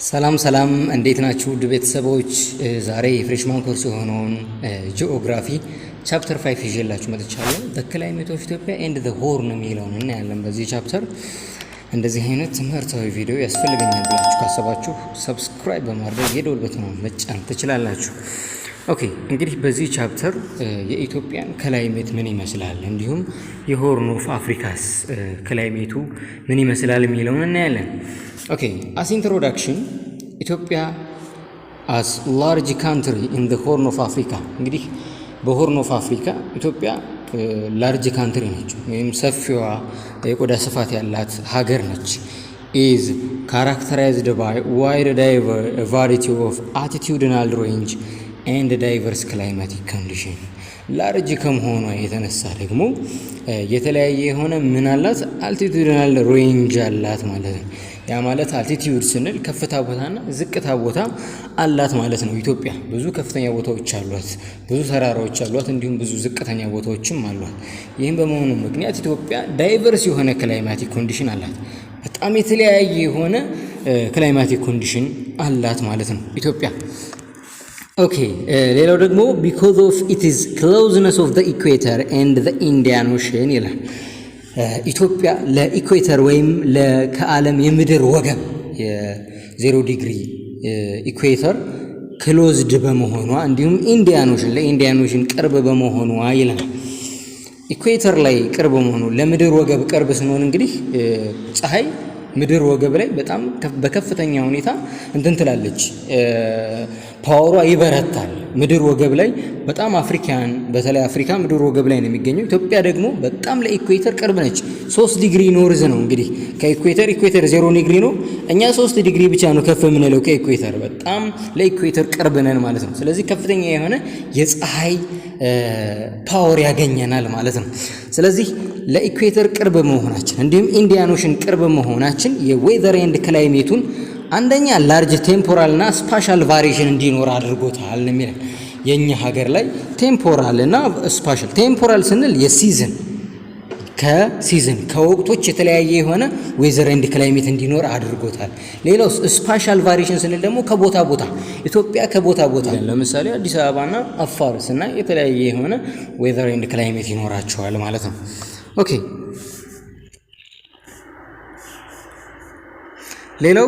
ሰላም ሰላም፣ እንዴት ናችሁ ውድ ቤተሰቦች? ዛሬ የ freshman course የሆነውን geography chapter 5 ይዤላችሁ መጥቻለሁ። The climate of Ethiopia and the Horn የሚለውን እናያለን በዚህ chapter። እንደዚህ አይነት ትምህርታዊ ቪዲዮ ያስፈልገኛል ብላችሁ ካሰባችሁ subscribe በማድረግ የደወል button ኡን መጫን ትችላላችሁ። Okay፣ እንግዲህ በዚህ chapter የኢትዮጵያን climate ምን ይመስላል፣ እንዲሁም የ Horn of Africa's climate ኡ ምን ይመስላል የሚለውን እናያለን። Okay, as introduction, Ethiopia as large country in the Horn of Africa። እንግዲህ በ Horn of Africa ኢትዮጵያ large country ነች፣ ወይም ሰፊዋ የቆዳ ስፋት ያላት ሀገር ነች። Is characterized by wide variety of altitudinal range and diverse climatic condition። Large ከመሆኗ የተነሳ ደግሞ የተለያየ የሆነ ምን አላት? Altitudinal range አላት ማለት ነው። ያ ማለት altitude ስንል ከፍታ ቦታና ዝቅታ ቦታ አላት ማለት ነው። ኢትዮጵያ ብዙ ከፍተኛ ቦታዎች አሏት፣ ብዙ ተራራዎች አሏት፣ እንዲሁም ብዙ ዝቅተኛ ቦታዎችም አሏት። ይህም በመሆኑ ምክንያት ኢትዮጵያ diverse የሆነ climatic condition አላት። በጣም የተለያየ የሆነ climatic condition አላት ማለት ነው ኢትዮጵያ። Okay፣ ሌላው ደግሞ because of its closeness of the equator and the Indian Ocean ይላል። ኢትዮጵያ ለ equator ወይም ከዓለም የምድር ወገብ የ 0 degree equator closed በመሆኗ እንዲሁም Indian Ocean ለ Indian Ocean ቅርብ በመሆኗ ይላል። Equator ላይ ቅርብ መሆኑ፣ ለምድር ወገብ ቅርብ ስንሆን እንግዲህ ፀሐይ ምድር ወገብ ላይ በጣም በከፍተኛ ሁኔታ እንትን ትላለች፣ power ዋ ይበረታል። ምድር ወገብ ላይ በጣም አፍሪካን፣ በተለይ አፍሪካ ምድር ወገብ ላይ ነው የሚገኘው። ኢትዮጵያ ደግሞ በጣም ለ equator ቅርብ ነች። 3 degree north ነው እንግዲህ ከ equator። Equator 0 degree ነው። እኛ 3 ዲግሪ ብቻ ነው ከፍ የምንለው ከ equator። በጣም ለ equator ቅርብ ነን ማለት ነው። ስለዚህ ከፍተኛ የሆነ የፀሐይ power ያገኘናል ማለት ነው። ስለዚህ ለ equator ቅርብ መሆናችን እንዲሁም Indian Ocean ቅርብ መሆናችን የ weather and climate ኡን አንደኛ large temporal እና spatial variation እንዲኖር አድርጎታል ነው የሚለን። የእኛ ሀገር ላይ temporal እና spatial፣ temporal ስንል የ season፣ ከ season ከወቅቶች የተለያየ የሆነ weather and climate እንዲኖር አድርጎታል። ሌላው spatial variation ስንል ደግሞ ከቦታ ቦታ፣ ኢትዮጵያ ከቦታ ቦታ፣ ለምሳሌ አዲስ አበባና አፋር ስናይ የተለያየ የሆነ weather and climate ይኖራቸዋል ማለት ነው። Okay፣ ሌላው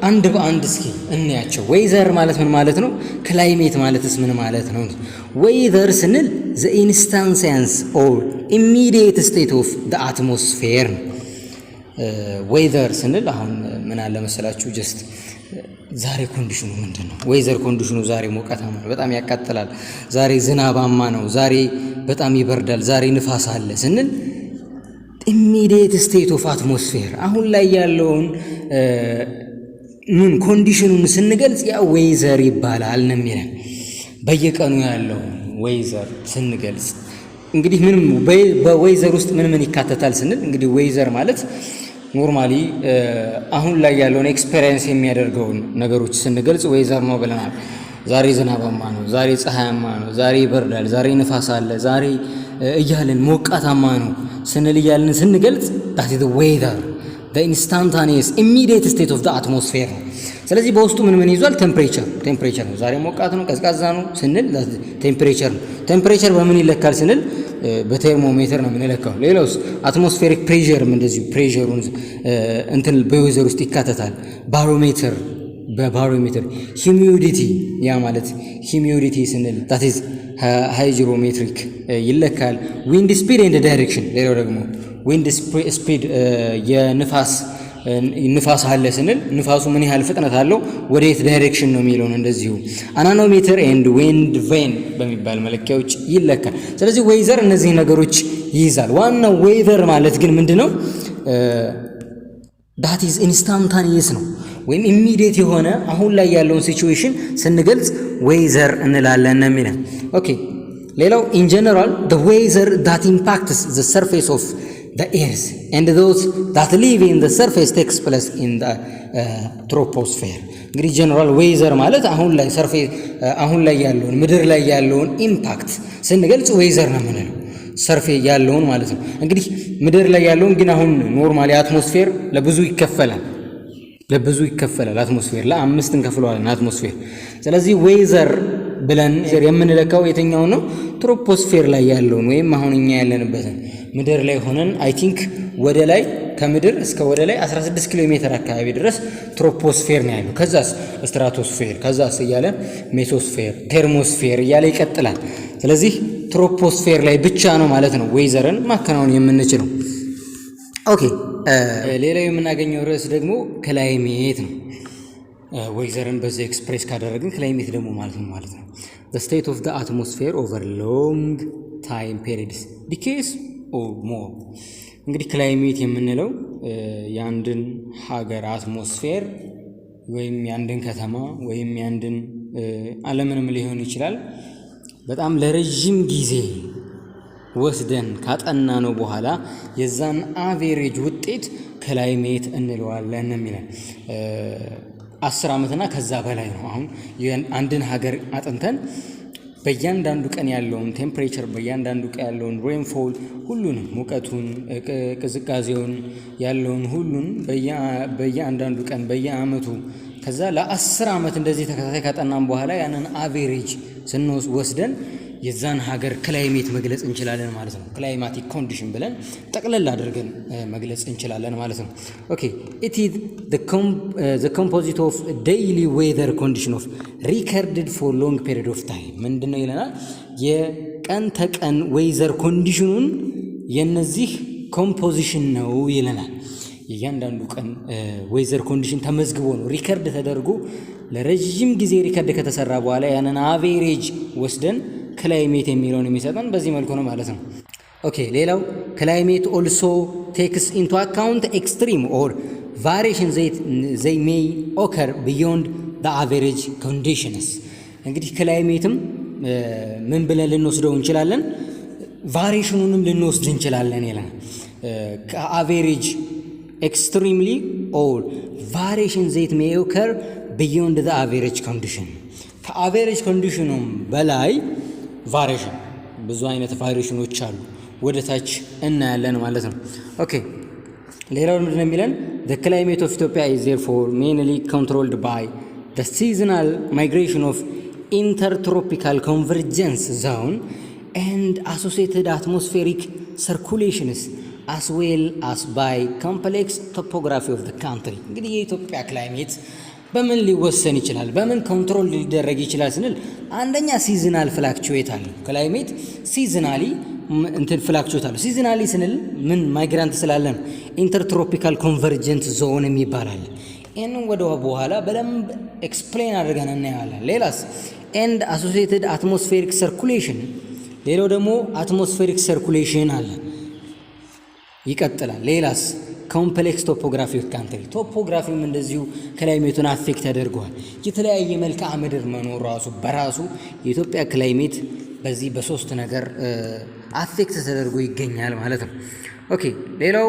አንድ በአንድ እስኪ እንያቸው። Weather ማለት ምን ማለት ነው? Climate ማለትስ ምን ማለት ነው? Weather ስንል the instantaneous or immediate state of the atmosphere ነው። Weather ስንል አሁን ምን አለ መሰላችሁ፣ just ዛሬ condition ኡ ምንድን ነው? Weather condition ኡ ዛሬ ሞቃታማ ነው፣ በጣም ያቃጥላል። ዛሬ ዝናባማ ነው፣ ዛሬ በጣም ይበርዳል፣ ዛሬ ንፋስ አለ ስንል immediate state of atmosphere አሁን ላይ ያለውን ምን condition ኡን ስንገልጽ ያ weather ይባላል ነው የሚለን። በየቀኑ ያለውን weather ስንገልጽ እንግዲህ ምንም በ weather ውስጥ ምን ምን ይካተታል ስንል እንግዲህ weather ማለት normally አሁን ላይ ያለውን experience የሚያደርገውን ነገሮች ስንገልጽ weather ነው ብለናል። ዛሬ ዝናባማ ነው፣ ዛሬ ፀሐያማ ነው፣ ዛሬ ይበርዳል፣ ዛሬ ንፋስ አለ፣ ዛሬ እያልን ሞቃታማ ነው ስንል እያልን ስንገልጽ that is weather፣ instantaneous immediate state of atmosphere ነው። ስለዚህ በውስጡ ምን ምን ይዟል? Temperature፣ temperature ነው። ዛሬ ሞቃት ነው፣ ቀዝቃዛ ነው ስንል temperature ነው። Temperature በምን ይለካል ስንል በቴርሞሜትር ነው የምንለካው። ሌላውስ atmospheric pressure ም እንደዚሁ pressure ኡን እንትን በ weather ውስጥ ይካተታል። ባሮሜትር፣ በባሮሜትር humidity፣ ያ ማለት humidity ስንል that is hygrometric ይለካል። Wind speed and direction፣ ሌላው ደግሞ wind speed፣ የንፋስ፣ ንፋስ አለ ስንል ንፋሱ ምን ያህል ፍጥነት አለው፣ ወደ የት direction ነው የሚለውን እንደዚሁ anemometer and wind vane በሚባል መለኪያዎች ይለካል። ስለዚህ weather እነዚህ ነገሮች ይይዛል። ዋናው weather ማለት ግን ምንድን ነው? That is instantaneous ነው ወይም immediate የሆነ አሁን ላይ ያለውን situation ስንገልጽ weather እንላለን ነው የሚለን። Okay፣ ሌላው in general the weather that impacts the surface of the earth and those that live in the surface takes place in the troposphere። እንግዲህ general weather ማለት አሁን ላይ surface፣ አሁን ላይ ያለውን፣ ምድር ላይ ያለውን impact ስንገልጽ weather ነው የምንለው፣ surface ያለውን ማለት ነው። እንግዲህ ምድር ላይ ያለውን ግን አሁን normally atmosphere ለብዙ ይከፈላል። ለብዙ ይከፈላል። Atmosphere ለአምስት እንከፍለዋለን atmosphere። ስለዚህ weather ብለን የምንለካው የትኛውን ነው? Troposphere ላይ ያለውን ወይም አሁን እኛ ያለንበትን ምድር ላይ ሆነን I think ወደ ላይ ከምድር እስከ ወደ ላይ 16 ኪሎ ሜትር አካባቢ ድረስ troposphere ነው ያለው። ከዛስ stratosphere፣ ከዛስ እያለ mesosphere፣ thermosphere እያለ ይቀጥላል። ስለዚህ troposphere ላይ ብቻ ነው ማለት ነው weather ን ማከናወን የምንችለው። Okay፣ ሌላው የምናገኘው ርዕስ ደግሞ climate ነው። Weather ን በዚህ express ካደረግን climate ደግሞ ማለት ነው the state of the atmosphere over long time periods, decades or more። እንግዲህ climate የምንለው የአንድን ሀገር atmosphere ወይም የአንድን ከተማ ወይም የአንድን ዓለምንም ሊሆን ይችላል በጣም ለረዥም ጊዜ ወስደን ካጠናነው በኋላ የዛን average ውጤት climate እንለዋለን የሚለን 10 ዓመትና ከዛ በላይ ነው። አሁን አንድን ሀገር አጥንተን በእያንዳንዱ ቀን ያለውን temperature፣ በእያንዳንዱ ቀን ያለውን rainfall፣ ሁሉንም ሙቀቱን፣ ቅዝቃዜውን ያለውን ሁሉን በየአንዳንዱ ቀን በየአመቱ ከዛ ለ10 ዓመት እንደዚህ ተከታታይ ካጠናን በኋላ ያንን average ስንወስድ ወስደን የዛን ሀገር climate መግለጽ እንችላለን ማለት ነው። Climatic condition ብለን ጠቅለል አድርገን መግለጽ እንችላለን ማለት ነው። Okay, it is the composite of daily weather condition of recorded for long period of time። ምንድን ነው ይለናል? የቀን ተቀን weather condition ኑን የነዚህ composition ነው ይለናል። የእያንዳንዱ ቀን weather condition ተመዝግቦ ነው record ተደርጎ ለረዥም ጊዜ record ከተሰራ በኋላ ያንን average ወስደን climate የሚለውን የሚሰጠን በዚህ መልኩ ነው ማለት ነው። Okay፣ ሌላው climate also takes into account extreme or variation they may occur beyond the average conditions። እንግዲህ climate ም ምን ብለን ልንወስደው እንችላለን? Variation ኑንም ልንወስድ እንችላለን ይላል። ከ average extremely or variation that may occur beyond the average condition፣ ከ average condition ኑም በላይ variation፣ ብዙ አይነት variation ኖች አሉ። ወደ ታች እናያለን ማለት ነው። Okay፣ ሌላው ምንድን ነው የሚለን? The climate of Ethiopia is therefore mainly controlled by the seasonal migration of intertropical convergence zone and associated atmospheric circulations as well as by complex topography of the country። እንግዲህ የኢትዮጵያ climate በምን ሊወሰን ይችላል? በምን control ሊደረግ ይችላል ስንል አንደኛ seasonal fluctuate አለው። Climate seasonally እንትን fluctuate አለው። Seasonally ስንል ምን migrant ስላለ ነው። Intertropical convergent zone የሚባል አለ። ይህንን ወደ በኋላ በደንብ explain አድርገን እናየዋለን። ሌላስ and associated atmospheric circulation፣ ሌላው ደግሞ atmospheric circulation አለ። ይቀጥላል። ሌላስ complex topography of country፣ topography ውም እንደዚሁ climate ኡን affect ያደርገዋል። የተለያየ መልክዓ ምድር መኖር ራሱ በራሱ የኢትዮጵያ climate በዚህ በሶስት ነገር affect ተደርጎ ይገኛል ማለት ነው። Okay፣ ሌላው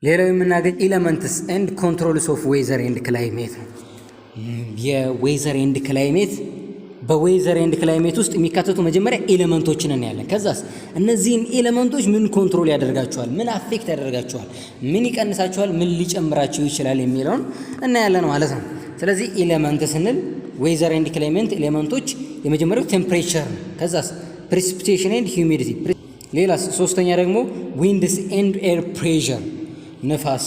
የምናገኝ elements and controls of weather and climate ነው። የ weather and climate፣ በ weather and climate ውስጥ የሚካተቱ መጀመሪያ element ኦችን እናያለን። ከዛስ እነዚህን element ኦች ምን control ያደርጋቸዋል፣ ምን affect ያደርጋቸዋል፣ ምን ይቀንሳቸዋል፣ ምን ሊጨምራቸው ይችላል የሚለውን እናያለን ማለት ነው። ስለዚህ element ስንል weather and climate element ኦች የመጀመሪያው temperature ነው። ከዛስ precipitation and humidity፣ ሌላስ ሶስተኛ ደግሞ winds and air pressure፣ ንፋስ፣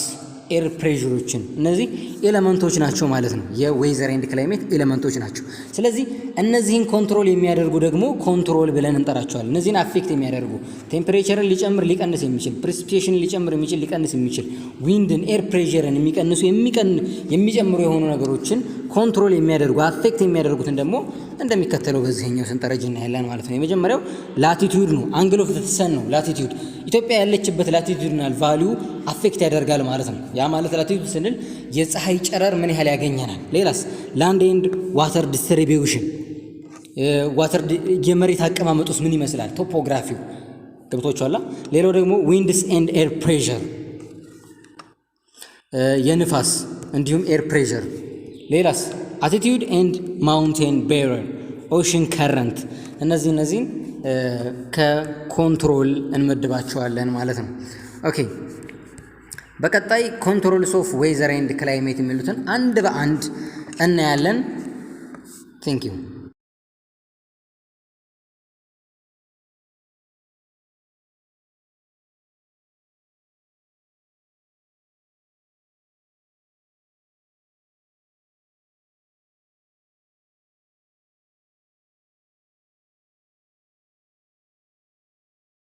air pressure ኦችን፣ እነዚህ element ኦች ናቸው ማለት ነው። የ weather and climate element ኦች ናቸው። ስለዚህ እነዚህን control የሚያደርጉ ደግሞ control ብለን እንጠራቸዋለን። እነዚህን affect የሚያደርጉ temperature ን ሊጨምር ሊቀንስ የሚችል፣ precipitation ሊጨምር የሚችል ሊቀንስ የሚችል፣ wind ን፣ air pressure ን የሚቀንሱ የሚጨምሩ የሆኑ ነገሮችን control የሚያደርጉ affect የሚያደርጉትን ደግሞ እንደሚከተለው በዚህኛው ሰንጠረዥ እናያለን ማለት ነው። የመጀመሪያው latitude ነው። Angle of sun ነው latitude። ኢትዮጵያ ያለችበት latitudinal value affect ያደርጋል ማለት ነው። ያ ማለት latitude ስንል የፀሐይ ጨረር ምን ያህል ያገኘናል። ሌላስ land and water distribution፣ water የመሬት አቀማመጡስ ምን ይመስላል? Topography ው ገብቷችኋል። ሌላው ደግሞ winds and air pressure፣ የንፋስ እንዲሁም air pressure። ሌላስ altitude and mountain barrier፣ ocean current፣ እነዚህን ከ control እንመድባቸዋለን ማለት ነው። Okay፣ በቀጣይ controls of weather and climate የሚሉትን አንድ በአንድ እናያለን። Thank you.